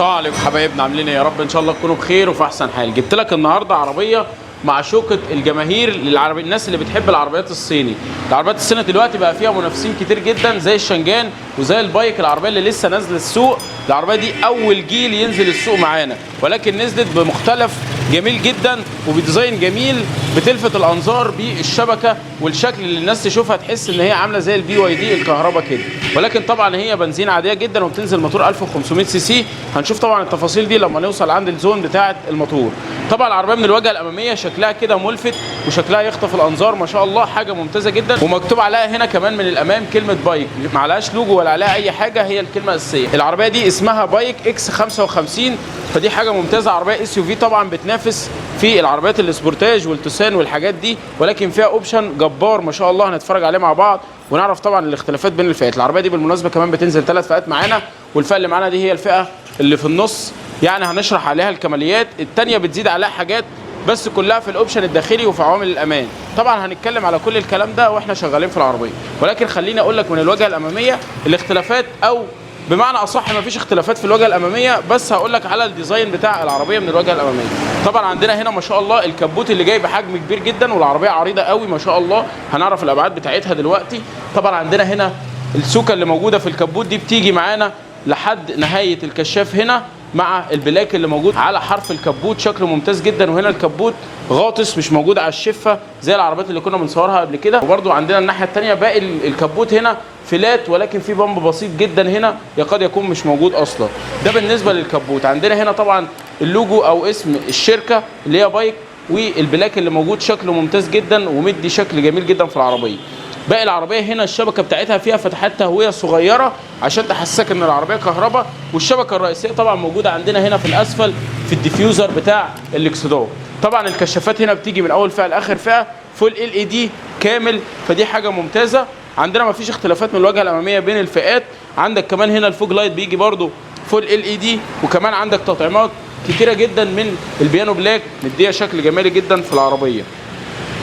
السلام عليكم حبايبنا، عاملين ايه؟ يا رب ان شاء الله تكونوا بخير وفي احسن حال. جبت لك النهارده عربية معشوقه الجماهير للعربي، الناس اللي بتحب العربيات الصيني. العربيات الصيني دلوقتي بقى فيها منافسين كتير جدا زي الشنجان وزي البايك، العربية اللي لسه نازله السوق. العربية دي اول جيل ينزل السوق معانا، ولكن نزلت بمختلف جميل جدا وب design جميل بتلفت الانظار بالشبكه والشكل اللي الناس تشوفها تحس ان هي عامله زي ال BYD الكهرباء كده، ولكن طبعا هي بنزين عادية جدا وبتنزل موتور 1500 سي سي. هنشوف طبعا التفاصيل دي لما نوصل عند ال zone بتاعه الموتور. طبعا العربية من الواجهة الامامية شكلها كده ملفت وشكلها يخطف الانظار، ما شاء الله حاجة ممتازة جدا. ومكتوب عليها هنا كمان من الامام كلمة بايك، ما عليهاش لوجو ولا عليها اي حاجه، هي الكلمة الاساسية. العربية دي اسمها بايك X 55، فدي حاجة ممتازة. عربية SUV طبعا بتنافس في العربيات السبورتاج والتوسان والحاجات دي، ولكن فيها option جبار ما شاء الله هنتفرج عليه مع بعض ونعرف طبعا الاختلافات بين الفئات. العربية دي بالمناسبة كمان بتنزل 3 فئات معانا، والفئة اللي معانا دي هي الفئة اللي في النص، يعني هنشرح عليها الكماليات. الثانية بتزيد عليها حاجات بس كلها في ال option الداخلي وفي عوامل الامان. طبعا هنتكلم على كل الكلام ده واحنا شغالين في العربية، ولكن خليني اقول لك من الواجهة الامامية الاختلافات، او بمعنى اصح ما فيش اختلافات في الواجهة الامامية، بس هقول لك على ال design بتاع العربية من الواجهة الامامية. طبعا عندنا هنا ما شاء الله الكبوت اللي جاي بحجم كبير جدا، والعربية عريضة قوي ما شاء الله، هنعرف الابعاد بتاعتها دلوقتي. طبعا عندنا هنا السوكه اللي موجودة في الكبوت دي بتيجي معانا لحد نهاية الكشاف هنا، مع ال black اللي موجود على حرف الكبوت، شكله ممتاز جدا. وهنا الكبوت غاطس مش موجود على الشفه زي العربيات اللي كنا بنصورها قبل كده. وبرده عندنا الناحية الثانية باقي الكبوت هنا flat، ولكن في bump بسيط جدا هنا يكاد يكون مش موجود اصلا. ده بالنسبة للكبوت. عندنا هنا طبعا اللوجو او اسم الشركة اللي هي بايك، وال black اللي موجود شكله ممتاز جدا ومدي شكل جميل جدا في العربية. باقي العربية هنا الشبكة بتاعتها فيها فتحات تهوية صغيرة عشان تحسسك ان العربية كهرباء، والشبكة الرئيسية طبعا موجودة عندنا هنا في الاسفل في ال diffuser بتاع الاكسدام. طبعا الكشافات هنا بتيجي من اول فئة لاخر فئة full LED كامل، فدي حاجة ممتازة. عندنا مفيش اختلافات من الواجهة الامامية بين الفئات. عندك كمان هنا ال fog light بيجي برده full LED، وكمان عندك تطعيمات كتيرة جدا من ال piano black مديها شكل جمالي جدا في العربية.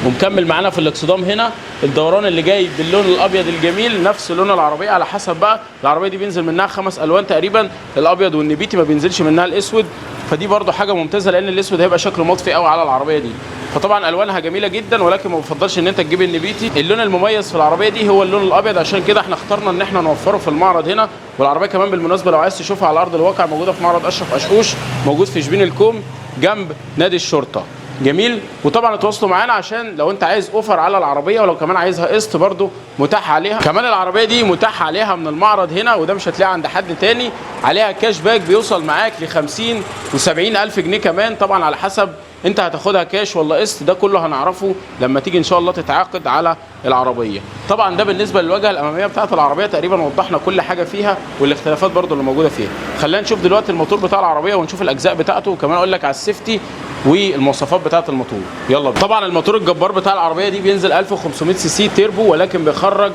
ومكمل معانا في الاكسدام هنا الدوران اللي جاي باللون الابيض الجميل، نفس لون العربية. على حسب بقى العربية دي بينزل منها 5 الوان تقريبا، الابيض والنبيتي، ما بينزلش منها الاسود، فدي برضو حاجة ممتازة لان الاسود هيبقى شكله مطفي قوي على العربية دي. فطبعا الوانها جميلة جدا، ولكن ما بفضلش ان انت تجيب النبيتي. اللون المميز في العربية دي هو اللون الابيض، عشان كده احنا اخترنا ان احنا نوفره في المعرض هنا. والعربية كمان بالمناسبة لو عايز تشوفها على ارض الواقع موجودة في معرض اشرف اشقوش، موجود في شبين الكوم جنب نادي الشرطة. جميل. وطبعا اتواصلوا معانا عشان لو انت عايز offer على العربية، ولو كمان عايزها قسط برضو متاح عليها. كمان العربية دي متاح عليها من المعرض هنا، وده مش هتلاقيه عند حد تاني، عليها cash back بيوصل معاك ل 50 و70 الف جنيه كمان، طبعا على حسب انت هتاخدها كاش ولا قسط، ده كله هنعرفه لما تيجي ان شاء الله تتعاقد على العربية. طبعا ده بالنسبة للواجهة الامامية بتاعه العربية، تقريبا وضحنا كل حاجة فيها والاختلافات برضو اللي موجودة فيها. خلينا نشوف دلوقتي الموتور بتاع العربية ونشوف الاجزاء بتاعته، وكمان اقول لك على ال safety والمواصفات بتاعه الموتور. يلا بينا. طبعا الموتور الجبار بتاع العربية دي بينزل 1500 سي سي تيربو، ولكن بيخرج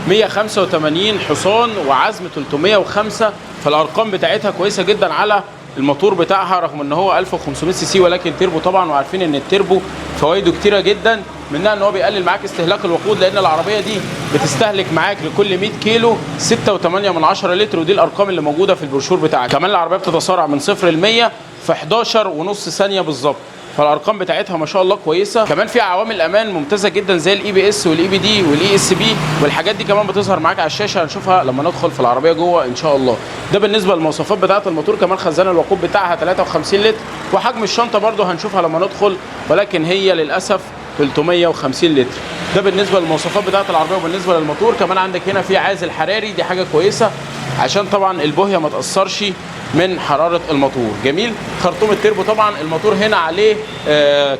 185 حصان وعزم 305، فالارقام بتاعتها كويسة جدا على الموتور بتاعها، رغم ان هو 1500 سي سي ولكن تيربو طبعا. وعارفين ان التيربو فوائده كتيرة جدا، منها ان هو بيقلل معاك استهلاك الوقود، لان العربية دي بتستهلك معاك لكل 100 كيلو 6.8 من 10 لتر، ودي الارقام اللي موجودة في البروشور بتاعك. كمان العربية بتتسارع من 0 ل 100 في 11 ونص ثانية بالظبط، فالارقام بتاعتها ما شاء الله كويسة. كمان في عوامل امان ممتازة جدا زي ال ABS وال EBD وال ESP، والحاجات دي كمان بتظهر معاك على الشاشة، هنشوفها لما ندخل في العربية جوه ان شاء الله. ده بالنسبة للمواصفات بتاعه الموتور. كمان خزان الوقود بتاعها 53 لتر، وحجم الشنطة برده هنشوفها لما ندخل، ولكن هي للاسف 350 لتر. ده بالنسبة للمواصفات بتاعه العربية وبالنسبة للموتور. كمان عندك هنا في عازل حراري، دي حاجة كويسة عشان طبعا البوهيه ما تاثرش من حرارة الموتور. جميل. خرطوم التربو طبعا الموتور هنا عليه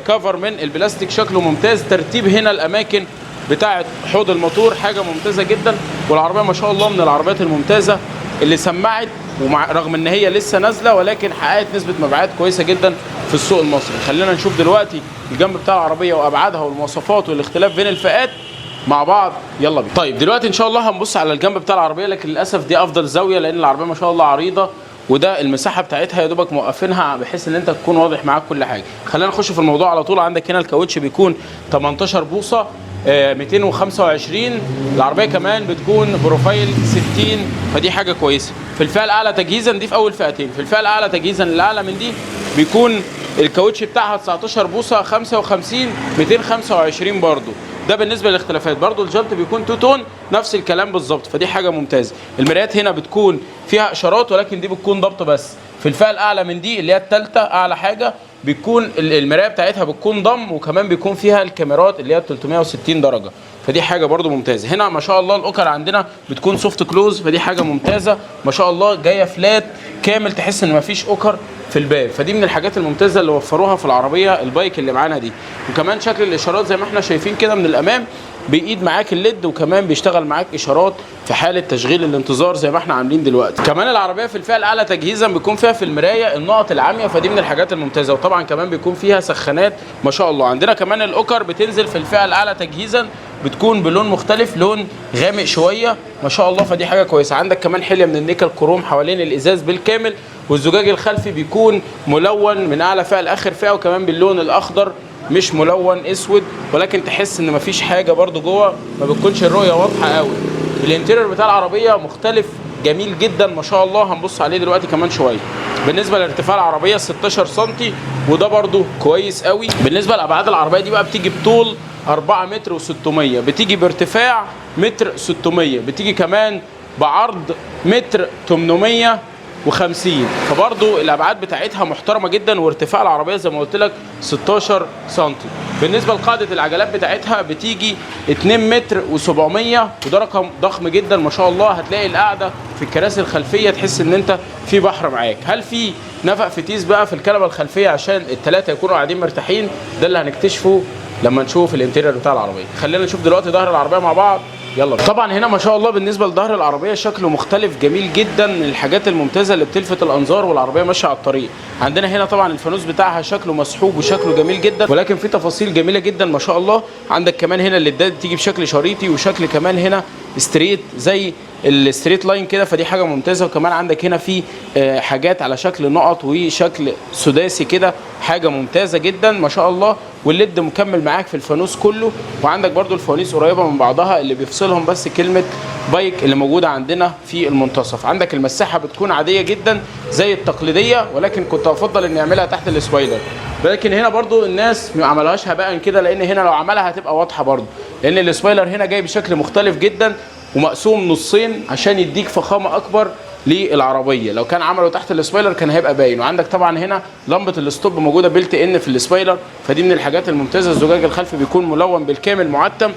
cover من البلاستيك شكله ممتاز. ترتيب هنا الاماكن بتاعه حوض الموتور حاجة ممتازة جدا. والعربية ما شاء الله من العربيات الممتازة اللي سمعت، ومع رغم ان هي لسه نازله ولكن حققت نسبه مبيعات كويسة جدا في السوق المصري. خلينا نشوف دلوقتي الجنب بتاع العربية وابعادها والمواصفات والاختلاف بين الفئات مع بعض. يلا بينا. طيب دلوقتي ان شاء الله هنبص على الجنب بتاع العربية، لكن للاسف دي افضل زاوية لان العربية ما شاء الله عريضة، وده المساحة بتاعتها يا دوبك موقفينها بحيث ان انت تكون واضح معاك كل حاجة. خلينا نخش في الموضوع على طول. عندك هنا الكاوتش بيكون 18 بوصه، 225. العربية كمان بتكون profile 60، فدي حاجة كويسة. في الفئة الاعلى تجهيزا دي في اول فئتين، في الفئة الاعلى تجهيزا الاعلى من دي بيكون الكاوتش بتاعها 19 بوصه 55 225 برضو. ده بالنسبة للاختلافات. برضو الجنط بيكون two tone نفس الكلام بالظبط، فدي حاجة ممتازة. المرايات هنا بتكون فيها اشارات، ولكن دي بتكون ضبط بس. في الفئة الاعلى من دي اللي هي الثالثة اعلى حاجة بيكون المراية بتاعتها بتكون ضم، وكمان بيكون فيها الكاميرات اللي هي 360 درجه، فدي حاجة برضو ممتازة. هنا ما شاء الله الاوكر عندنا بتكون soft close، فدي حاجة ممتازة ما شاء الله، جاية flat كامل، تحس ان مفيش اوكر في الباب، فدي من الحاجات الممتازة اللي وفروها في العربية ال BAIC اللي معانا دي. وكمان شكل الاشارات زي ما احنا شايفين كده من الامام بيقيد معاك ال LED، وكمان بيشتغل معاك اشارات في حاله تشغيل الانتظار زي ما احنا عاملين دلوقتي. كمان العربية في الفئة الاعلى تجهيزا بيكون فيها في المراية النقط العامية، فدي من الحاجات الممتازة. وطبعا كمان بيكون فيها سخانات ما شاء الله. عندنا كمان الاوكر بتنزل في الفئة الاعلى تجهيزا بتكون بلون مختلف، لون غامق شوية ما شاء الله، فدي حاجة كويسة. عندك كمان حليه من النيكل كروم حوالين الازاز بالكامل، والزجاج الخلفي بيكون ملون من اعلى فئة لاخر فئة، وكمان باللون الاخضر مش ملون اسود، ولكن تحس ان مفيش حاجة برضو جوه، ما بتكونش الرؤية واضحة قوي. ال interior بتاع العربية مختلف جميل جدا ما شاء الله، هنبص عليه دلوقتي كمان شوية. بالنسبة لارتفاع العربية 16 سم، وده برضو كويس قوي. بالنسبة لابعاد العربية دي بقى بتيجي بطول 4 متر و600، بتيجي بارتفاع متر 600، بتيجي كمان بعرض متر 850، فبرضو الابعاد بتاعتها محترمه جدا. وارتفاع العربية زي ما قلت لك 16 سم. بالنسبة لقاعدة العجلات بتاعتها بتيجي 2 متر و700، وده رقم ضخم جدا ما شاء الله. هتلاقي القعدة في الكراسي الخلفية تحس ان انت في بحر معاك. هل في نفق فتيس بقى في الكنبة الخلفية عشان الثلاثة يكونوا قاعدين مرتاحين؟ ده اللي هنكتشفه لما نشوف ال interior بتاع العربية. خلينا نشوف دلوقتي ظهر العربية مع بعض، يلا بينا. طبعا هنا ما شاء الله بالنسبة لظهر العربية شكله مختلف جميل جدا، من الحاجات الممتازة اللي بتلفت الانظار والعربية ماشية على الطريق. عندنا هنا طبعا الفانوس بتاعها شكله مسحوب وشكله جميل جدا، ولكن في تفاصيل جميلة جدا ما شاء الله. عندك كمان هنا الليدات بتيجي بشكل شريطي، وشكل كمان هنا straight زي ال straight line كده، فدي حاجة ممتازة. وكمان عندك هنا في حاجات على شكل نقط وشكل سداسي كده، حاجة ممتازة جدا ما شاء الله. وال LED مكمل معاك في الفانوس كله، وعندك برضو الفوانيس قريبه من بعضها، اللي بيفصلهم بس كلمة BAIC اللي موجودة عندنا في المنتصف. عندك المساحة بتكون عادية جدا زي التقليدية، ولكن كنت افضل ان يعملها تحت ال spoiler، ولكن هنا برضو الناس ما عملوهاش هباء كده، لان هنا لو عملها هتبقى واضحة برضو، لان ال spoiler هنا جاي بشكل مختلف جدا ومقسوم نصين عشان يديك فخامة اكبر للعربية. لو كان عمله تحت ال spoiler كان هيبقى باين. وعندك طبعا هنا لمبة ال stop موجودة built in في ال spoiler، فدي من الحاجات الممتازة. الزجاج الخلفي بيكون ملون بالكامل معتم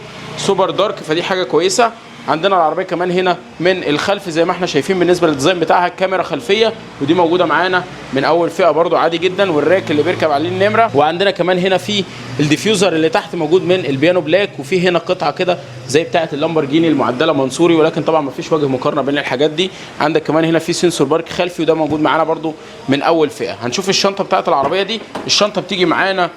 super dark، فدي حاجة كويسة. عندنا العربية كمان هنا من الخلف زي ما احنا شايفين بالنسبة لل design بتاعها كاميرا خلفية، ودي موجودة معانا من اول فئة برضو عادي جدا، وال rack اللي بيركب عليه النمرة. وعندنا كمان هنا في ال diffuser اللي تحت موجود من ال piano black، وفي هنا قطعه كده زي بتاعه اللامبورجيني المعدله منصوري، ولكن طبعا ما فيش وجه مقارنة بين الحاجات دي. عندك كمان هنا في sensor park خلفي، وده موجود معانا برضو من اول فئة. هنشوف الشنطة بتاعه العربية دي. الشنطة بتيجي معانا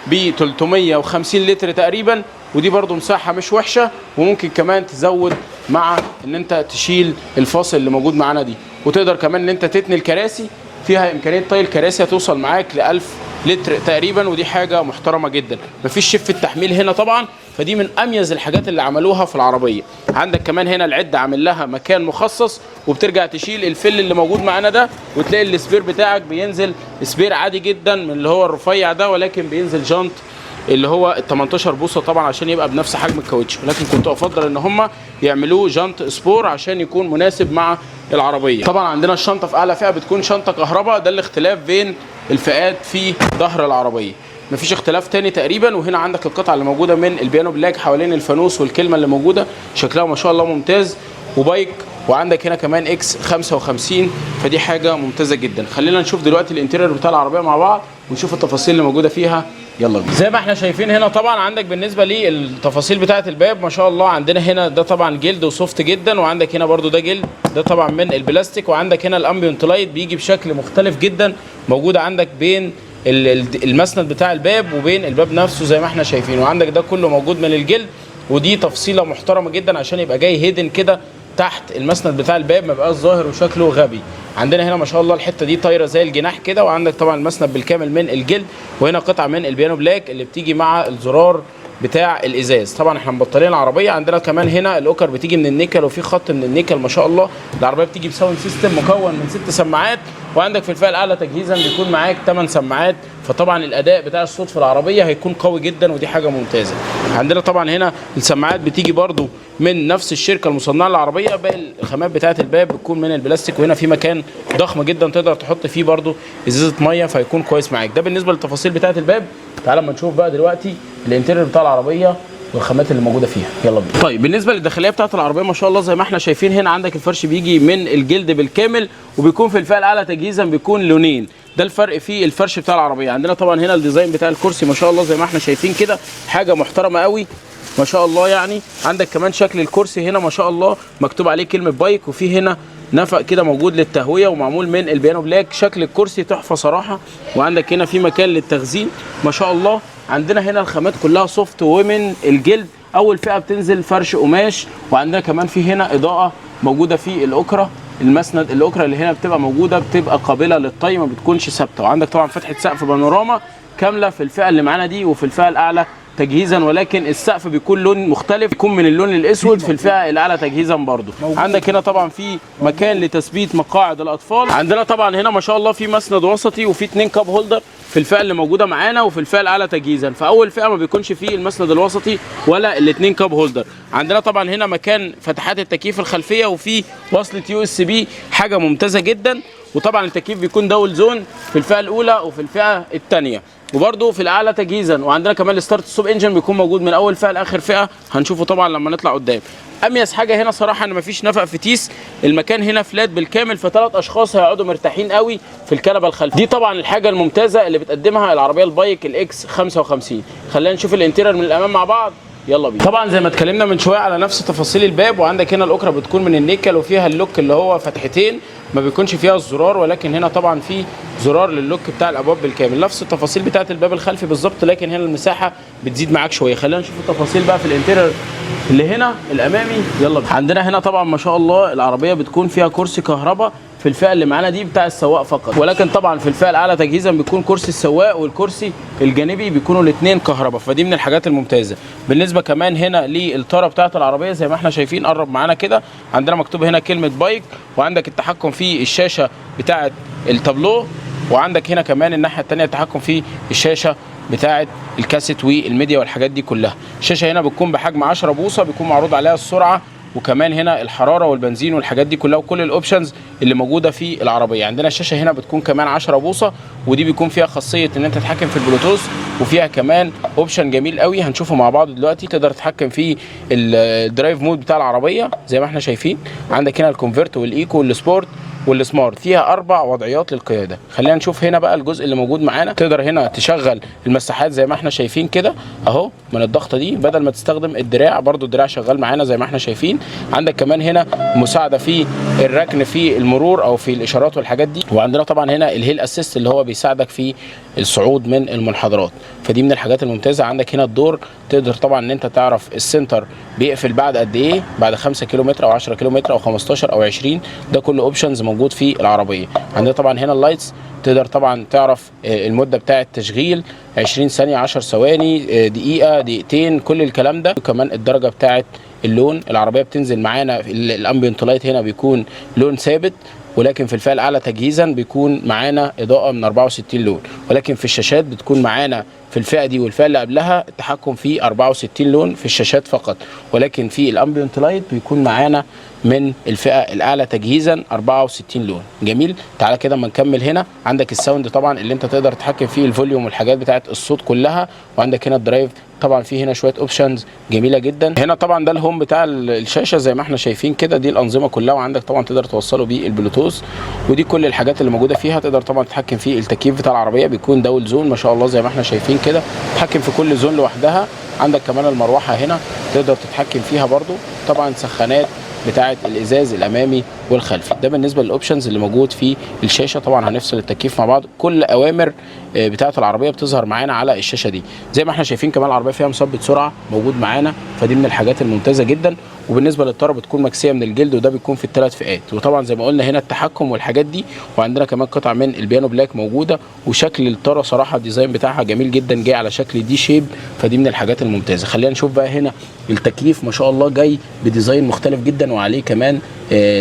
ب 350 لتر تقريبا، ودي برضو مساحة مش وحشة، وممكن كمان تزود مع ان انت تشيل الفاصل اللي موجود معانا دي، وتقدر كمان ان انت تتني الكراسي، فيها امكانية طي الكراسي هتوصل معاك ل 1000 لتر تقريبا، ودي حاجة محترمه جدا. مفيش شفه تحميل هنا طبعا، فدي من اميز الحاجات اللي عملوها في العربية. عندك كمان هنا العدة عامل لها مكان مخصص، وبترجع تشيل الفل اللي موجود معانا ده، وتلاقي ال spare بتاعك بينزل spare عادي جدا من اللي هو الرفيع ده، ولكن بينزل جنط اللي هو ال 18 بوصه طبعا عشان يبقى بنفس حجم الكاوتش، ولكن كنت افضل ان هم يعملوه جنط سبور عشان يكون مناسب مع العربية. طبعا عندنا الشنطة في اعلى فئة بتكون شنطه كهرباء، ده الاختلاف بين الفئات في ظهر العربية، مفيش اختلاف تاني تقريبا. وهنا عندك القطعة اللي موجودة من ال piano black حوالين الفانوس والكلمة اللي موجودة شكلها ما شاء الله ممتاز، و BAIC. وعندك هنا كمان X 55، فدي حاجة ممتازة جدا. خلينا نشوف دلوقتي ال interior بتاع العربية مع بعض ونشوف التفاصيل اللي موجودة فيها، يلا بينا. زي ما احنا شايفين هنا طبعا عندك بالنسبة للتفاصيل بتاعه الباب ما شاء الله، عندنا هنا ده طبعا جلد و soft جدا، وعندك هنا برضو ده جلد، ده طبعا من البلاستيك. وعندك هنا ال ambient light بيجي بشكل مختلف جدا، موجود عندك بين المسند بتاع الباب وبين الباب نفسه زي ما احنا شايفين. وعندك ده كله موجود من الجلد، ودي تفصيله محترمه جدا عشان يبقى جاي hidden كده تحت المسند بتاع الباب، ما بقاش ظاهر وشكله غبي. عندنا هنا ما شاء الله الحتة دي طايره زي الجناح كده، وعندك طبعا المسند بالكامل من الجلد، وهنا قطعه من ال piano black اللي بتيجي مع الزرار بتاع الازاز. طبعا احنا مبطلين العربيه. عندنا كمان هنا الاوكر بتيجي من النيكل وفي خط من النيكل ما شاء الله. العربية بتيجي ب sound system مكون من 6 سماعات، وعندك في الفئة الاعلى تجهيزا بيكون معاك 8 سماعات، فطبعا الاداء بتاع الصوت في العربية هيكون قوي جدا، ودي حاجة ممتازه. عندنا طبعا هنا السماعات بتيجي برضو من نفس الشركة المصنعة للعربيه. باقي الخامات بتاعه الباب بتكون من البلاستيك، وهنا في مكان ضخم جدا تقدر تحط فيه برضو ازازة ميه، فيكون كويس معاك. ده بالنسبة للتفاصيل بتاعه الباب. تعال اما نشوف بقى دلوقتي ال interior بتاع العربية والخامات اللي موجودة فيها، يلا بينا. طيب، بالنسبة للداخليه بتاعه العربيه، ما شاء الله زي ما احنا شايفين هنا عندك الفرش بيجي من الجلد بالكامل، وبيكون في الفئة الاعلى تجهيزا بيكون لونين. ده الفرق في الفرش بتاع العربيه. عندنا طبعا هنا ال design بتاع الكرسي ما شاء الله زي ما احنا شايفين كده، حاجة محترمه قوي ما شاء الله. يعني عندك كمان شكل الكرسي هنا ما شاء الله مكتوب عليه كلمة BAIC، وفي هنا نفق كده موجود للتهويه ومعمول من ال piano black. شكل الكرسي تحفة صراحه. وعندك هنا في مكان للتخزين ما شاء الله. عندنا هنا الخامات كلها soft ومن الجلد. اول فئة بتنزل فرش قماش. وعندنا كمان في هنا اضاءه موجودة في الاكره، المسند الاكره اللي هنا بتبقى موجودة بتبقى قابله للطي، ما بتكونش ثابته. وعندك طبعا فتحه سقف بانوراما كاملة في الفئة اللي معانا دي وفي الفئة الاعلى تجهيزا، ولكن السقف بيكون لون مختلف، بيكون من اللون الاسود في الفئة الاعلى تجهيزا برضو. عندك هنا طبعا في مكان لتثبيت مقاعد الاطفال. عندنا طبعا هنا ما شاء الله في مسند وسطي وفي اتنين cup holder في الفئة اللي موجودة معانا وفي الفئة الاعلى تجهيزا. فاول فئة ما بيكونش فيه المسند الوسطي ولا الاثنين cup holder. عندنا طبعا هنا مكان فتحات التكييف الخلفية وفي وصله USB، حاجة ممتازة جدا. وطبعا التكييف بيكون dual zone في الفئة الاولى وفي الفئة الثانية وبرده في الاعلى تجهيزا. وعندنا كمان ال start stop engine بيكون موجود من اول فئة لاخر فئه، هنشوفه طبعا لما نطلع قدام. اميز حاجة هنا صراحة ان مفيش نفق فتيس، المكان هنا flat بالكامل، فثلاث اشخاص هيقعدوا مرتاحين قوي في الكنبة الخلفية. دي طبعا الحاجة الممتازة اللي بتقدمها العربية ال BAIC ال X 55. خلينا نشوف ال interior من الامام مع بعض، يلا بينا. طبعا زي ما اتكلمنا من شوية على نفس تفاصيل الباب. وعندك هنا الاكره بتكون من النيكل وفيها ال lock اللي هو فتحتين، ما بيكونش فيها الزرار، ولكن هنا طبعا في زرار لل lock بتاع الابواب بالكامل. نفس التفاصيل بتاعه الباب الخلفي بالظبط، لكن هنا المساحة بتزيد معاك شويه. خلينا نشوف التفاصيل بقى في ال interior اللي هنا الامامي، يلا بينا. عندنا هنا طبعا ما شاء الله العربية بتكون فيها كرسي كهرباء في الفئة اللي معانا دي بتاع السواق فقط، ولكن طبعا في الفئة الاعلى تجهيزا بيكون كرسي السواق والكرسي الجانبي بيكونوا الاثنين كهرباء، فدي من الحاجات الممتازه. بالنسبة كمان هنا للطاره بتاعه العربية زي ما احنا شايفين، قرب معانا كده، عندنا مكتوب هنا كلمة BAIC، وعندك التحكم في الشاشة بتاعه التابلو، وعندك هنا كمان الناحية الثانية التحكم في الشاشة بتاعه الكاسيت والميديا والحاجات دي كلها. الشاشة هنا بتكون بحجم 10 بوصه، بيكون معروض عليها السرعة وكمان هنا الحرارة والبنزين والحاجات دي كلها وكل ال options اللي موجودة في العربيه. عندنا الشاشة هنا بتكون كمان 10 بوصه، ودي بيكون فيها خاصية ان انت تتحكم في البلوتوث، وفيها كمان option جميل قوي هنشوفه مع بعض دلوقتي. تقدر تتحكم في ال drive mode بتاع العربية زي ما احنا شايفين. عندك هنا ال comfort وال eco وال sport وال smart، فيها اربع وضعيات للقياده. خلينا نشوف هنا بقى الجزء اللي موجود معانا. تقدر هنا تشغل المساحات زي ما احنا شايفين كده اهو من الضغطه دي، بدل ما تستخدم الدراع. برضو الدراع شغال معانا زي ما احنا شايفين. عندك كمان هنا مساعدة في الركن في المرور او في الاشارات والحاجات دي. وعندنا طبعا هنا ال hill assist اللي هو بيساعدك في الصعود من المنحدرات، فدي من الحاجات الممتازة. عندك هنا ال door، تقدر طبعا ان انت تعرف ال center بيقفل بعد قد ايه، بعد 5 كيلو متر او 10 كيلو متر او 15 او 20. ده كله options موجود في العربيه. عندنا طبعا هنا ال lights، تقدر طبعا تعرف المدة بتاعه التشغيل، 20 ثانيه، 10 ثواني، دقيقه، دقيقتين، كل الكلام ده. وكمان الدرجة بتاعه اللون. العربية بتنزل معانا ال ambient light هنا بيكون لون ثابت، ولكن في الفئة الاعلى تجهيزا بيكون معانا اضاءه من 64 لون، ولكن في الشاشات بتكون معانا في الفئة دي والفئة اللي قبلها التحكم في 64 لون في الشاشات فقط، ولكن في ال ambient light بيكون معانا من الفئة الاعلى تجهيزا 64 لون. جميل، تعالى كده اما نكمل. هنا عندك ال sound طبعا اللي انت تقدر تتحكم فيه ال volume والحاجات بتاعه الصوت كلها. وعندك هنا ال drive، طبعا في هنا شوية options جميلة جدا. هنا طبعا ده ال home بتاع الشاشة زي ما احنا شايفين كده، دي الانظمة كلها. وعندك طبعا تقدر توصله بالبلوتوث، ودي كل الحاجات اللي موجودة فيها. تقدر طبعا تتحكم في التكييف بتاع العربيه، بيكون dual zone ما شاء الله زي ما احنا شايفين كده، تتحكم في كل zone لوحدها. عندك كمان المروحة هنا تقدر تتحكم فيها برضو. طبعا سخانات بتاعه الازاز الامامي والخلفي. ده بالنسبة لل options اللي موجود في الشاشه. طبعا هنفصل التكييف مع بعض. كل اوامر بتاعه العربية بتظهر معانا على الشاشة دي زي ما احنا شايفين. كمان العربية فيها مثبت سرعة موجود معانا، فدي من الحاجات الممتازة جدا. وبالنسبة للطاره بتكون مكسيه من الجلد، وده بيكون في الثلاث فئات. وطبعا زي ما قلنا هنا التحكم والحاجات دي، وعندنا كمان قطعه من ال piano black موجودة. وشكل الطاره صراحة ال design بتاعها جميل جدا، جاي على شكل D shape، فدي من الحاجات الممتازة. خلينا نشوف بقى هنا التكييف ما شاء الله جاي ب design مختلف جدا، وعليه كمان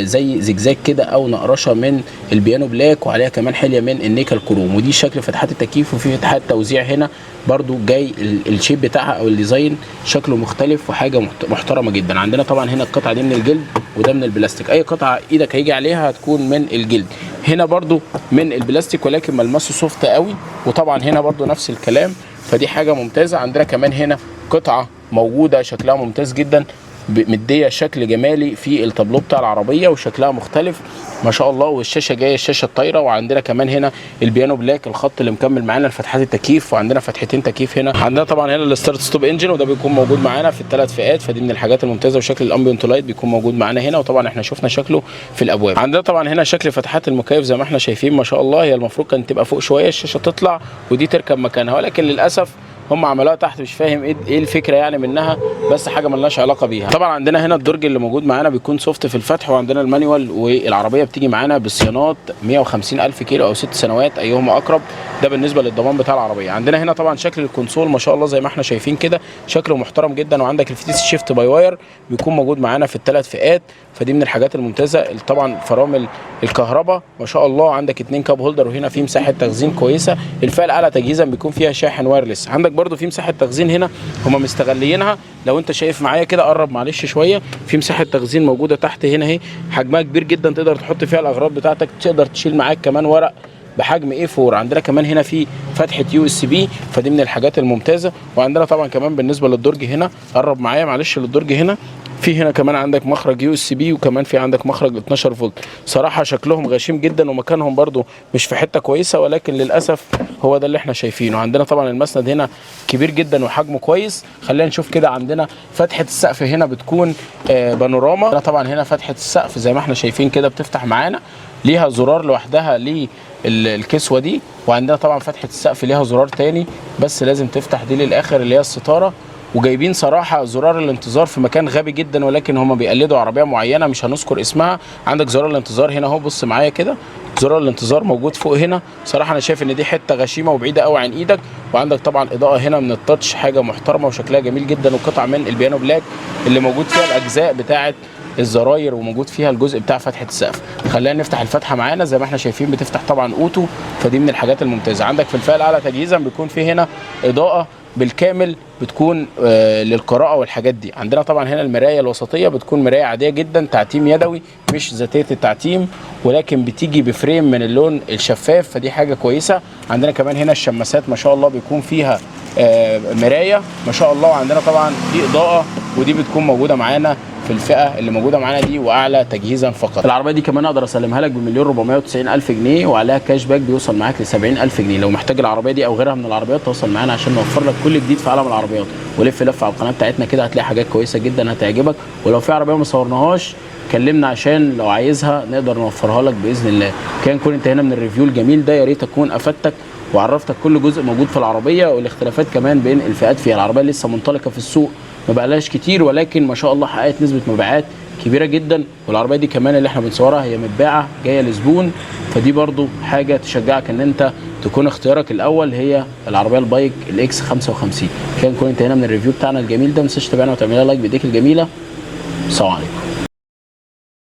زي زجزاج كده او نقرشه من ال piano black، وعليها كمان حليه من النيكل كروم. ودي شكل فتحات التكييف، وفي فتحات توزيع هنا برضو جاي ال shape بتاعها او ال design شكله مختلف وحاجه محترمه جدا. عندنا طبعا هنا القطعة دي من الجلد وده من البلاستيك، اي قطعه ايدك هيجي عليها هتكون من الجلد. هنا برضو من البلاستيك ولكن ملمسه soft قوي، وطبعا هنا برضو نفس الكلام، فدي حاجة ممتازة. عندنا كمان هنا قطعه موجودة شكلها ممتاز جدا، مديه شكل جمالي في التابلو بتاع العربية وشكلها مختلف ما شاء الله. والشاشه جاية الشاشة الطايره، وعندنا كمان هنا ال piano black الخط اللي مكمل معانا لفتحات التكييف، وعندنا فتحتين تكييف هنا. عندنا طبعا هنا ال start stop engine، وده بيكون موجود معانا في الثلاث فئات، فدي من الحاجات الممتازة. وشكل ال ambient light بيكون موجود معانا هنا، وطبعا احنا شفنا شكله في الابواب. عندنا طبعا هنا شكل فتحات المكيف زي ما احنا شايفين ما شاء الله، هي المفروض كانت تبقى فوق شوية الشاشة تطلع ودي تركب مكانها، ولكن للاسف هم عملوها تحت، مش فاهم ايه الفكرة يعني منها، بس حاجة ملناش علاقة بيها. طبعا عندنا هنا الدرج اللي موجود معانا بيكون soft في الفتح، وعندنا ال manual، والعربية بتيجي معانا بصيانات 150 الف كيلو او 6 سنوات ايهما اقرب. ده بالنسبة للضمان بتاع العربية. عندنا هنا طبعا شكل ال console ما شاء الله زي ما احنا شايفين كده شكله محترم جدا، وعندك الفتيس shift by wire بيكون موجود معانا في الثلاث فئات، فدي من الحاجات الممتازة. طبعا فرامل الكهرباء ما شاء الله، عندك 2 cup holder، وهنا في مساحة تخزين كويسة. الفئة الاعلى تجهيزا بيكون فيها شاحن wireless. عندك برده في مساحة تخزين هنا هما مستغلينها، لو انت شايف معايا كده قرب معلش شوية، في مساحة تخزين موجودة تحت هنا اهي، حجمها كبير جدا، تقدر تحط فيها الاغراض بتاعتك، تقدر تشيل معاك كمان ورق بحجم A4. عندنا كمان هنا في فتحه USB، فدي من الحاجات الممتازة. وعندنا طبعا كمان بالنسبة للدرج هنا، قرب معايا معلش للدرج هنا، في هنا كمان عندك مخرج USB، وكمان في عندك مخرج 12 فولت. صراحة شكلهم غشيم جدا، ومكانهم برضو مش في حتة كويسة، ولكن للاسف هو ده اللي احنا شايفينه. عندنا طبعا المسند هنا كبير جدا وحجمه كويس. خلينا نشوف كده، عندنا فتحه السقف هنا بتكون بانوراما. طبعا هنا فتحه السقف زي ما احنا شايفين كده بتفتح معانا، ليها زرار لوحدها للكسوه دي، وعندنا طبعا فتحه السقف ليها زرار تاني بس لازم تفتح دي للاخر اللي هي الستارة. وجايبين صراحة زرار الانتظار في مكان غبي جدا، ولكن هما بيقلدوا عربية معينة مش هنذكر اسمها. عندك زرار الانتظار هنا اهو، بص معايا كده، زرار الانتظار موجود فوق هنا. صراحة انا شايف ان دي حتة غشيمه وبعيدة قوي عن ايدك. وعندك طبعا اضاءه هنا من ال touch، حاجة محترمه وشكلها جميل جدا، وقطعه من ال piano black اللي موجود فيها الاجزاء بتاعه الزراير، وموجود فيها الجزء بتاع فتحه السقف. خلينا نفتح الفتحة معانا زي ما احنا شايفين، بتفتح طبعا auto، فدي من الحاجات الممتازة. عندك في الفئة الاعلى تجهيزا بيكون في هنا اضاءه بالكامل بتكون للقراءة والحاجات دي. عندنا طبعا هنا المراية الوسطية بتكون مراية عادية جدا، تعتيم يدوي مش ذاتية التعتيم، ولكن بتيجي ب frame من اللون الشفاف، فدي حاجة كويسة. عندنا كمان هنا الشماسات ما شاء الله بيكون فيها مراية ما شاء الله. وعندنا طبعا في اضاءه، ودي بتكون موجودة معانا في الفئة اللي موجودة معانا دي واعلى تجهيزا فقط. العربية دي كمان اقدر اسلمها لك ب1,490,000 جنيه، وعليها cash back بيوصل معاك ل 70,000 جنيه. لو محتاج العربية دي او غيرها من العربيات تواصل معانا عشان نوفر لك كل جديد في عالم العربيات. ولف لفه على القناة بتاعتنا كده هتلاقي حاجات كويسة جدا هتعجبك. ولو في عربية ما صورناهاش كلمنا عشان لو عايزها نقدر نوفرها لك باذن الله. كان كون انتهينا من ال review الجميل ده، يا ريت اكون افدتك وعرفتك كل جزء موجود في العربية والاختلافات كمان بين الفئات فيها. العربية لسه منطلقة في السوق ما بقالهاش كتير، ولكن ما شاء الله حققت نسبه مبيعات كبيرة جدا. والعربية دي كمان اللي احنا بنصورها هي متباعه جاية لزبون، فدي برضو حاجة تشجعك ان انت تكون اختيارك الاول هي العربية البايك ال X 55. كان كون انتهينا من ال review بتاعنا الجميل ده، ما تنساش تتابعنا وتعملها like بايديك الجميلة. السلام عليكم.